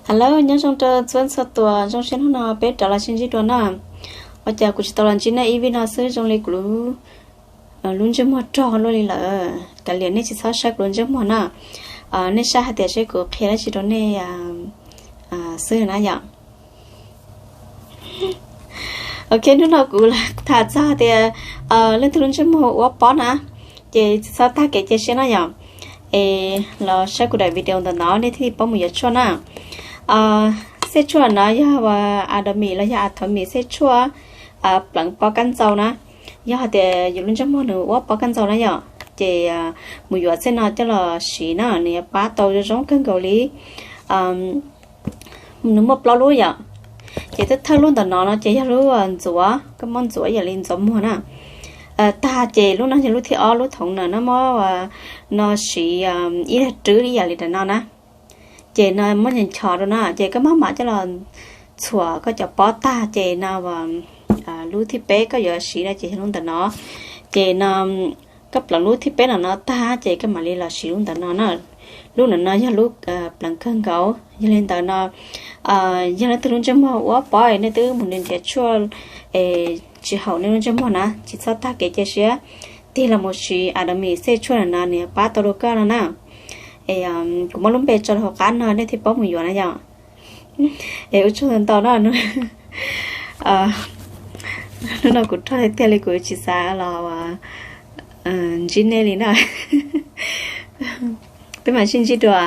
Hello, nyob zoo rau txhua txhua tus, zoo siab hnub no peb rov los sib ntsib dua na. Ua cas kuv tsis tau los ntsib nej ib vij no xwb, zoo li kuv lub ntsej muag rog luaj li lawm. Kav liam, nej tsis txhob saib kuv lub ntsej muag na. Nej saib hais tias seb kuv qhia dab tsi rau nej xwb na yom. Ok, hnub no kuv tham txog tias leej twg lub ntsej muag ua pob na, ces tsis txhob tag kev cia siab na yom. Es los saib kuv daim video ntawm no nej thiaj paub mus yuav tshuaj na. Xej tshuaj no yog Atomy los yog Atomy xej tshuaj pleev pob kab ntxau na. Yog hais tias yus lub ntsej muag nws ua pob kab ntxau na yom, ces mus yuav xej no coj los siv na, nws yuav pab tau zoo kawg nkaus li. Nws muaj plaub lub yom, ces thawj lub ntawm no no ces yog lub ntxuav, koj muab ntxuav ib yam li ntxuav muag na. Tag ces lub no yog lub thib ob, lub thoov na, no muab no siv ib daim rwb ib yam li ntawm no na. Ces no muab nchos nchos rau na, ces koj maj mam coj los txhuam koj cov pob tag ces no lub thib peb koj yuav siv no ces yog lub ntawm no. Ces no koj pleev lub thib peb no no tag ces koj mam li los siv lub ntawm no na. Lub ntawm no yog lub pleev kawg nkaus. Yog li ntawd no, yog leej twg lub ntsej muag ua pob es nej twb mus nrhiav tshuaj es tsis haum nej lub ntsej muag na, tsis txhob tag kev cia siab, tig los mus siv Atomy xej tshuaj no, nws pab tau rau koj no na. Kuv muab lub npe tso rau hauv qab no nej thiaj paub mus yuav na yom. Es ua tsaug ntau na. Hnub no kuv rog tiag tiag li, kuv tsis xav los ntsib nej li na. Peb mam sib ntsib dua.